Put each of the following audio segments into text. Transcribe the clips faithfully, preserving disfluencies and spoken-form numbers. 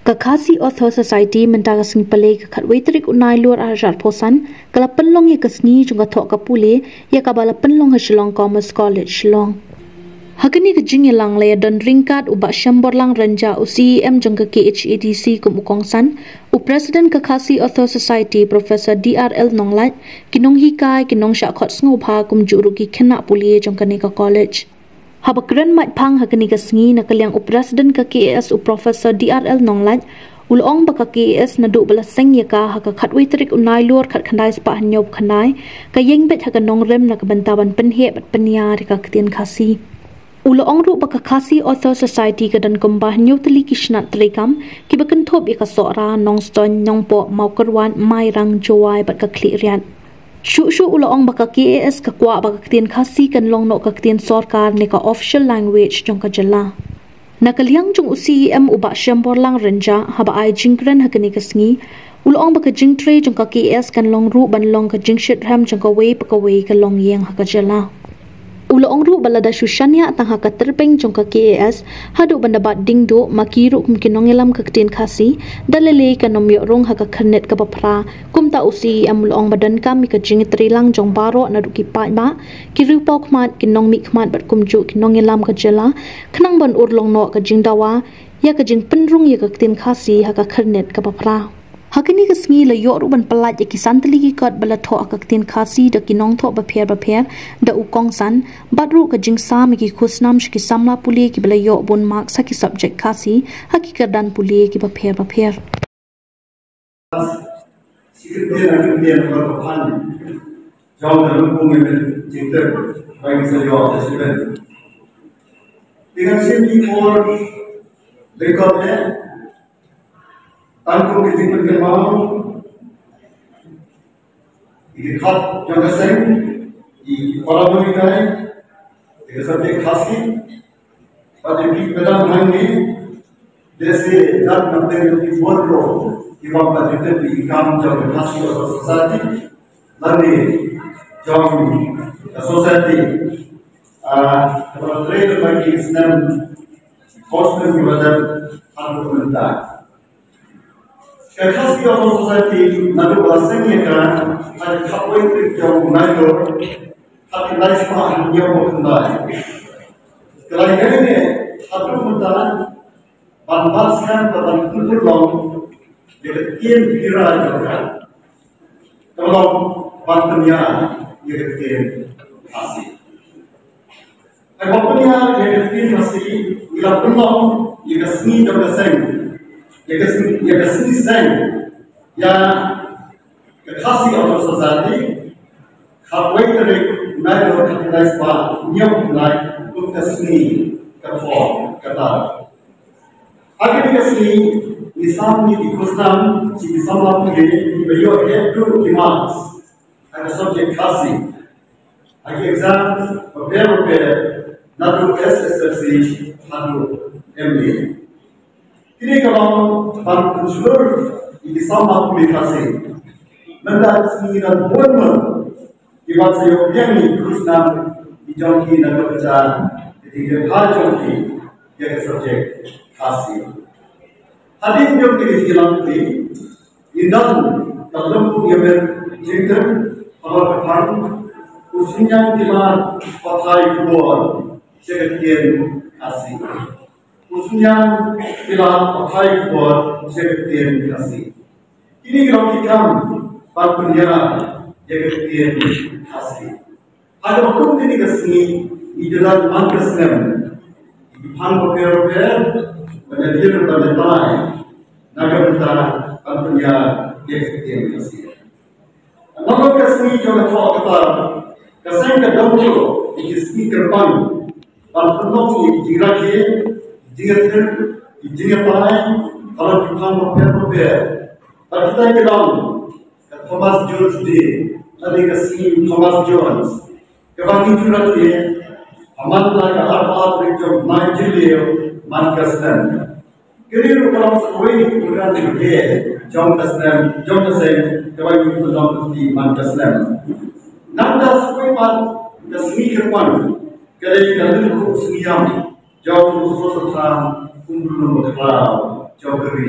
Ka Khasi Author Society mynta ka sngi Palei ka khatwei tarik u Nailur arhajar phew san ka la pynlong ïa ka sngi jong ka thoh ka pule ïa kaba la pynlong ha Shillong Commerce College Shillong. Ha kane ka jingïalang la ïadon ryngkat u Bah Shemborlang Rynjah, u C E M jong ka K H A D C kum u kongsan, u President ka Khasi Author Society Professor D R L Nonglait, ki nonghikai, ki nongshah khot sngewbha kumjuh ruh ki khynnah pule jong kane ka college. Haba kren mait phang ha kane ka sngi na ka liang u President ka K A S u Professor D R L Nonglait, u la ong ba ka K A S naduh ba la seng ïa ka ha ka khatwei tarik u Nailur khatkhyndai spah hynñiewphew khyndai, ka ïeng beit ha ka nongrim na ka bynta ban pynheh bad pynïar ïa ka ktien Khasi. U la ong ruh ba ka Khasi Author Society ka don kumba hynñiew tylli ki shnat treikam kiba kynthup ïa ka Sohra, Nongstoiñ, Nongpoh, Mawkyrwat, Mairang, Jowai bad ka Khliehriat. Shuh shuh u la ong ba ka K A S ka kwah ba ka ktien Khasi kan long noh ka ktien sorkar ne ka official language jong ka jylla. Na ka liang jong u C E M u Bah Shemborlang Rynjah haba ai jingkren ha kane ka sngi, u la ong ba ka jingtrei jong ka K A S kan long ruh ban long ka jingshit rhem jong kawei pa kawei ka longïing ha ka jylla. U la ong ruh ba lada shu shaniah tang ha ka tyrpeng jong ka K A S haduh ban da bat ding duh ma ki ruh kum ki nongïalam ka ktien Khasi, da lei lei kan ym ïoh rung ha ka khyrnit kaba phra. Kumta u C E M u la ong ba donkam ïa ka jingïatreilang jong baroh naduh ki paidbah, ki riewpawkhmat, ki nongmihkhmat bad kumjuh ki nongïalam ka jylla khnang ban urlong noh ka jingdawa ïa ka jingpynrung ïa ka ktien Khasi ha ka khyrnit kaba phra. Ha kane ka sngi la ïoh ruh ban pyllait ïa ki san tylli ki kot ba la thoh ha ka ktien Khasi da ki nongthoh bapher bapher da u kongsan, bad ruh ka jingsam ïa ki khusnam sha ki samla pule kiba la ïoh bun marks ha ki subject Khasi ha ki kyrdan pule kiba pher bapher. Shi kyntien na kyntien ba ka phan jong ka lympung ïa ka jingtip ba ngi sa ïoh da shi bynta. Te ngan shim ïa ki por lyngkot eh. Tang kum ka jingpynkynmaw ïa ki khot jong ka seng, ïa ki para bangeit, ïa ka subject Khasi, bad ïa ki ba dang hangne, lehse dang nangtei ïa ki bun ruh kiba ym pat ju tip ïa ki kam jong ka Khasi Author Society, lane jong ka society, ah, kaba la trei lypa ïa ki snem, hynriew snem kiba dep haduh mynta. Ka Khasi Author Society naduh ba la seng ïa ka ha ka khatwei tarik jong u Nailur, khatkhyndai spah hynñiewphew khyndai, ka la ïeng eh haduh mynta ban bat skhem bad ban pynurlong ïa ka ktien Pira jong ka, ka long ban pynïar ïa ka ktien Khasi. Haba pynïar ïa ka ktien Khasi, ngi la pynlong ïa ka sngi jong ka seng, ïa ka sngi, ïa ka sngi seng ïa ka Khasi Author Society, khatwei tarik Nailur khatkhyndai spah hynñiewphew khyndai, kum ka sngi ka thoh ka tar. Ha kane ka sngi ngi sam ïa ki khusnam sha ki samla pule kiba ïoh heh duh ki marks ha ka subject Khasi ha ki exam bapher bapher, naduh S S L C haduh M A. Kine ki long ban pynshlur ïa ki samla pule Khasi. Mynta ka sngi ngi don bun mo kiba sa ïoh pdiang ïa ki khusnam ki jong ki na ka bynta ka jingkyrpad jong ki ïa ka subject Khasi. Hadien jong kine ki jingïalang pule, ngi don ka lympung ïamir jingtip halor ka phang U Synñiang Tyla Pathai Khubor sha ka ktien Khasi. U Synñiang Tyla Pathai Khubor sha ka ktien Khasi. Kine ki long ki kam ban pynïar ïa ka ktien Khasi. Ha kaba kum kane ka sngi ngi ju don man ka snem ïa ki phang bapher bapher ban ïadir ban ïatai na ka bynta ban pynïar ïa ka ktien Khasi. Namar ka sngi jong ka thoh ka tar, ka seng ka don ruh ïa ki sngi kyrpang ban pynlong ïa ki jingrakhe, ki jingïathir, ki jingïatai halor ki phang bapher bapher. Bad kita ki long ka Thomas Jones Day, lane ka sngi Thomas Jones, kaba ngi ju rakhe ha man la ka arphew ar tarik jong u bnai Jylliew man ka snem. Kane ruh ka long sa kawei na ki program kiba heh jong ka snem, jong ka seng, kaba ngi pynlong ha man ka snem. Nangta sa kawei pat ka sngi kyrpang ka dei ka lyngkhuh sngi ïam jong u Soh Sathram, u Myllung Bakhraw jong ka ri.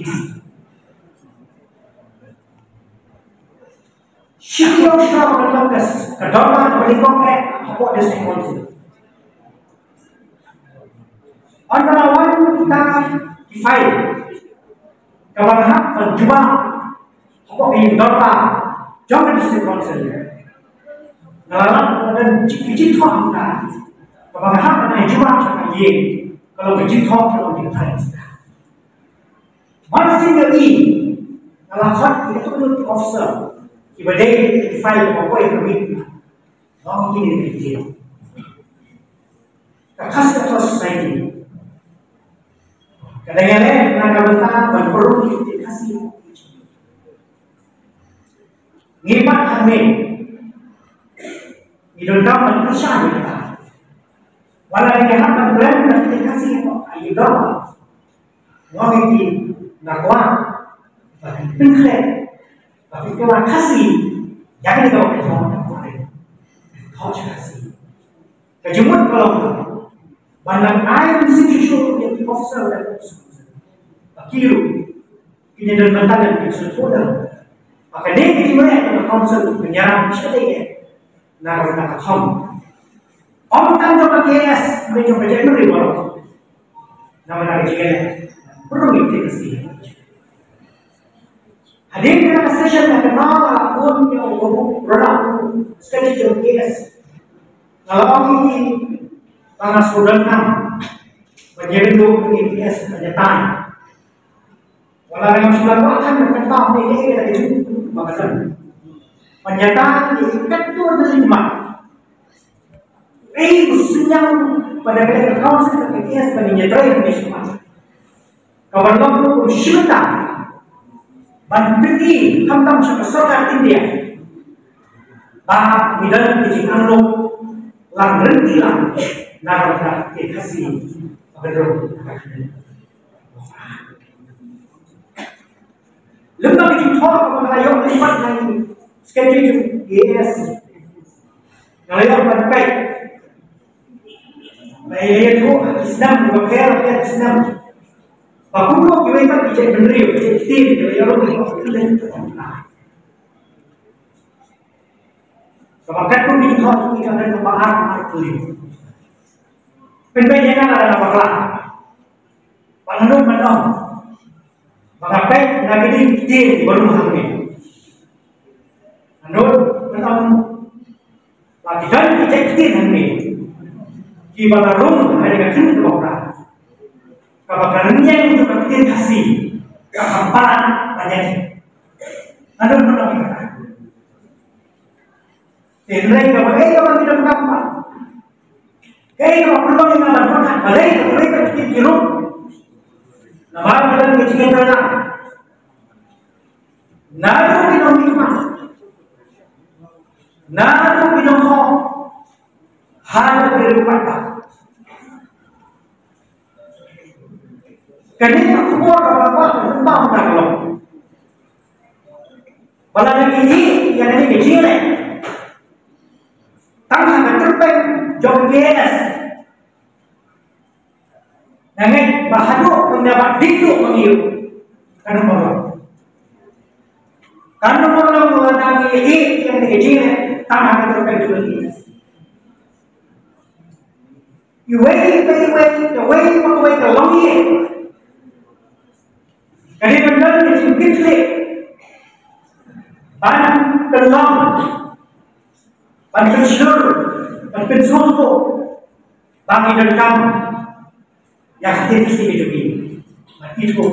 D C. Shi taïew shuwa ba ka long ka, ka dorbar kaba nyngkong eh hapoh District Council. Hynrei wan kita ki file kaba nga hap ban jubab hapoh ka ïing dorbar jong ka District Council. Nga la lap ba don ki jingthoh hangta kaba nga hap ban ai jubab sha ka ïing, ka long ka jingthoh, ka long ka jingthoh. Mar shisien nga la khot ïa ki officer kiba dei ki file kiba poi ha ka miet. Long kine ki dei ka Khasi Authors' Society. Ka dang ïaleh na ka bynta ban pynrung ïa ki Khasi. Ngi pat hangne ngi donkam ban kyrshan ïa kata. Wat la ngi hap ban kren bad ki Khasi ha ïing dorbar, nga ong ïa ki, nga kwah ba phin pynkhreh, ba phin kylla Khasi ïa kane ka bynta, thoh sha Khasi. Ka jingmut ka long ban nang ai mynsiem shuh shuh ïa ki officer bad ki officer ba ki ruh kin ïadon bynta, kin sngewthuh da ba kane ka jingmut ka council ban ïarap shadei ïa na ka bynta ka thong. Ym tang jong ka K S, hynrei jong ka jaitbynriew baroh. Na bynta ka jingïaleh pynrung ïa ka Khasi. Hadien kane ka session, na kane ka bun ïa u babu, u Sketty jong K S, nga la ong ïa ki ba nga shu donkam ban ïakynduh bad K S ban ïatai. Wat la ngam shu lah ban ïatai, ban ïatai ïa ka jingmut ba nga don, ban ïatai ïa ka katto katne jingmut. Ei, u sngewthuh ba da ka council ka K S ba ngin ïatrei, ka ban long ruh kum shi bynta ban pyni khamtam sha ka sorkar India ba ngi don ka jingangnud lang lynti lang na ka bynta ka Khasi ba ka don. Lem bad ka jingthoh kaba nga la ïoh lyngba na i Secretary jong K S, nga la ïoh ban peit ba i la ïathuh ha ki snem ba pher, pher ki snem, ba kumno kiwei pat ki jaitbynriew, ki jait ktien, ki la ïarung ha ka ktien. Kaba katkum ki jingthoh jong i ka don kaba ar, ar tylli. Pynbeit ïa nga, nga la bakla. Ba nga nud ban ong ba nga peit na kine ki ktien kiba rung hangne. Nga nud ban ong ba ki don ki jait ktien hangne kiba la rung ha kane ka ktien kaba kra, kaba ka rynïeng jong ka ktien Khasi ka kham palat ban ïaid. Nga nud ban ong ïa kata. Te hynrei kaba, eh, kaba ngi donkam pat, kaei kaba pynlong ïa nga ban pyrkhat balei, balei ka ktien ki rung? Namar ka don ka jingïatreilang. Naduh ki nongmihkhmat, naduh ki nongkhoh, haduh ki riewpaidbah. Kane ka khubor kaba kwah ban pynpaw mynta ka long ba lada ngi ïohi ïa kane ka jingïaleh tang ha ka tyrpeng jong K S, Nga ngeit ba haduh mynta ba dei duh ba ngi ïoh. Kan ym long. Kan ym long ba ngi ïoh ïa ka jingïaleh tang ha ka jingïaleh. Iwei pa iwei, kawei pa kawei ka long ïa ka dei ban don ka jingkitkhlieh ban pynlong, ban pynshlur, ban pynsngewthuh ba ngi donkam ïa ka T P C ka jong ngi. Ba ki tu